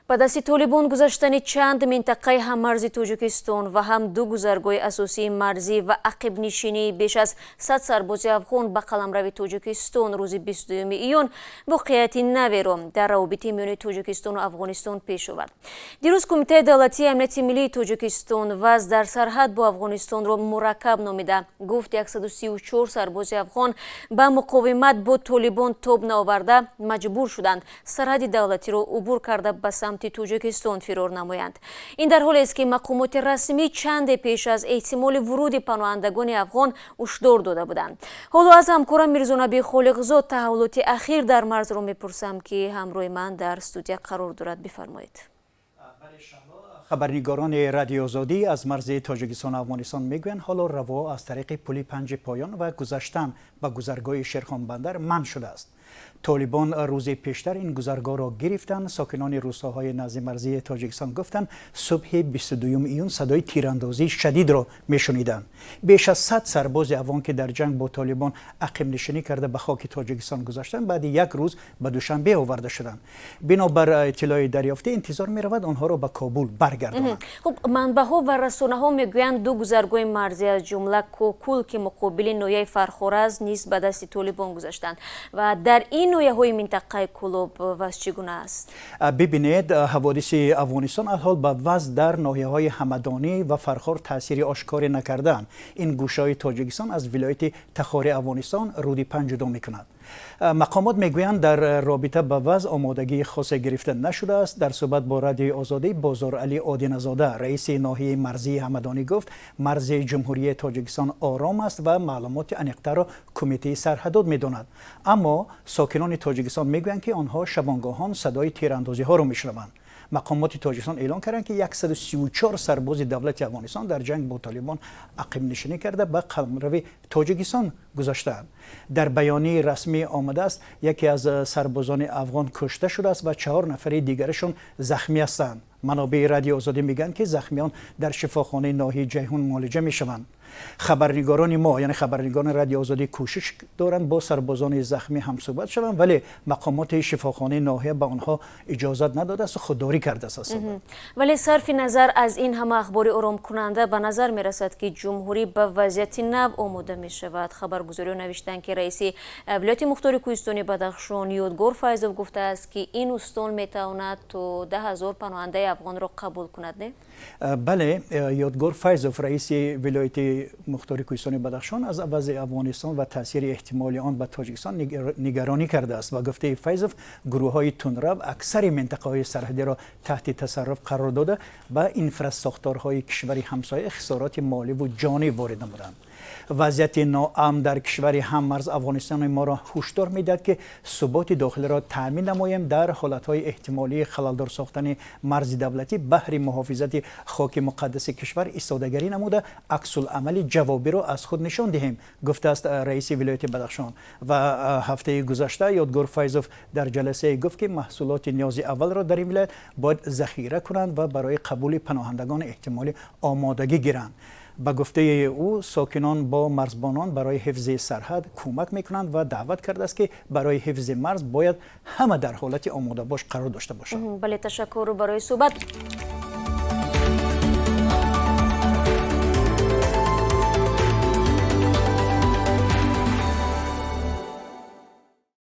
Ба дасти Толибон гузаштани чанд минтақаи ҳаммарзи Тоҷикистон ва ҳам ду гузаргоҳи асосии марзӣ ва ақибнишинии беш аз 100 сарбози афғон ба қаламрави Тоҷикистон рӯзи 22 июн воқеияти наверо дар равобити миёни Тоҷикистону Афғонистон пеш овард. Дирӯз Кумитаи давлатии амнияти миллии Тоҷикистон вазъ дар сарҳад бо Афғонистонро мураккаб номида, гуфт, 134 сарбози афғон ба муқовимат бо Толибон тоб наоварда, маҷбур шуданд сарҳади давлатиро убур карда, ба самти Тоҷикистон фирор намоянд. Ин дар ҳолест, ки мақомоти расмӣ чанде пеш аз эҳтимоли вуруди паноҳандагони афғон ҳушдор дода буданд. Ҳоло аз ҳамкорам Мирзонаби Холиқзод таҳаввулоти ахир дар марзро мепурсам, ки ҳамроҳи ман дар студия қарор дорад. Бифармоед. Хабарнигорони Радиои Озодӣ аз марзи Тоҷикистону Афғонистон мегӯянд, ҳоло раво аз тариқи пули Панҷи Поён ва гузаштан ба гузаргоҳи Шерхонбандар манъ шудааст. Толибон рӯзи пештар ин гузаргоҳро гирифтанд. Сокинони рӯстоҳои назди марзии Тоҷикистон гуфтанд, субҳи 22 июн садои тирандозии шадидро мешуниданд. Беш аз 100 сарбози афғон, ки дар ҷанг бо Толибон ақибнишинӣ карда, ба хоки Тоҷикистон гузаштанд, баъди як рӯз ба Душанбе оварда шуданд. Бинобар иттилои дарёфтӣ, интизор меравад, онҳоро ба Кобул баргардонанд. Хуб, манбаъҳо ва расонаҳо мегӯянд, ду гузаргоҳи марзӣ, аз ҷумла Кокул, ки муқобили ноҳияи Фархор аст, низ ба дасти Толибон гузаштанд. Ва дар ин ноҳияҳои минтақаи Кӯлоб вазъ чӣ гуна аст? Бибинед, ҳаводиси Афғонистон алҳол ба вазъ дар ноҳияҳои Ҳамадонӣ ва Фархор таъсири ошкоре накардаанд. Ин гӯшаҳои Тоҷикистон аз вилояти Тахори Афғонистон рӯди Панҷ ҷудо мекунад. Мақомот мегӯянд, дар робита ба вазъ омодагии хосе гирифта нашудааст. Дар суҳбат бо Радиои Озодӣ Бозоралӣ Одиназода, раиси ноҳияи марзии Ҳамадонӣ, гуфт, марзи Ҷумҳурии Тоҷикистон ором аст ва маълумоти аниқтарро Кумитаи сарҳадот медонад. Аммо сокинони Тоҷикистон мегӯянд, ки онҳо шабонгоҳон садои тирандозиҳоро мешунаванд. Мақомоти Тоҷикистон эълон карданд, ки 134 сарбози давлати Афғонистон дар ҷанг бо Толибон ақибнишинӣ карда, ба қаламрави Тоҷикистон гузаштаанд. Дар баёнияи расмӣ омадааст, яке аз сарбозони афғон кушта шудааст ва чаҳор нафари дигарашон захмӣ ҳастанд. Манобеи Радиои Озодӣ мегӯянд, ки захмиён дар шифохонаи ноҳияи Ҷайҳун муолиҷа мешаванд. Хабарнигорони мо, яъне хабарнигорони Радиои Озодӣ, кӯшиш доранд бо сарбозони захмӣ ҳамсӯҳбат шаванд, вале мақомоти шифохонаи ноҳия ба онҳо иҷозат надодааст, худдорӣ кардааст аз суҳбат. Вале сарфи назар аз ин ҳама ахбори оромкунанда, ба назар мерасад, ки ҷумҳурӣ ба вазъияти нав омода мешавад. Хабаргузориҳо навиштанд, ки раиси вилояти мухтори кӯҳистони Бадахшон Ёдгор Файзов гуфтааст, ки ин устон метавонад то 10 000 паноҳандаи афғонро қабул кунад, не? Бале, Ёдгор Файзов, раиси вилояти мухтори кӯҳистони Бадахшон, аз вазъи Афғонистон ва таъсири эҳтимоли он ба Тоҷикистон нигаронӣ кардааст. Ба гуфтаи Файзов, гурӯҳҳои тундрав аксари минтақаҳои сарҳадиро таҳти тасарруф қарор дода, ба инфрасохторҳои кишвари ҳамсоя хисороти моливу ҷонӣ ворид намуданд. Вазъияти ноамн дар кишвари ҳаммарз Афғонистони моро ҳушдор медиҳад, ки суботи дохилиро таъмин намоем. Дар ҳолатҳои эҳтимолии халалдор сохтани марзи давлатӣ, баҳри муҳофизати хоки муқаддаси кишвар истодагарӣ намуда, аксуламали ҷавобиро аз худ нишон диҳем, гуфтааст раиси вилояти Бадахшон. Ва ҳафтаи гузашта Ёдгор Файзов дар ҷаласае гуфт, ки маҳсулоти ниёзи аввалро дар ин вилоят бояд захира кунанд ва барои қабули паноҳандагони эҳтимолӣ омодагӣ гиранд. Ба гуфтаи ӯ, сокинон бо марзбонон барои ҳифзи сарҳад кӯмак мекунанд ва даъват кардааст, ки барои ҳифзи марз бояд ҳама дар ҳолати омодабош қарор дошта бошанд. Бале, ташаккур барои суҳбат.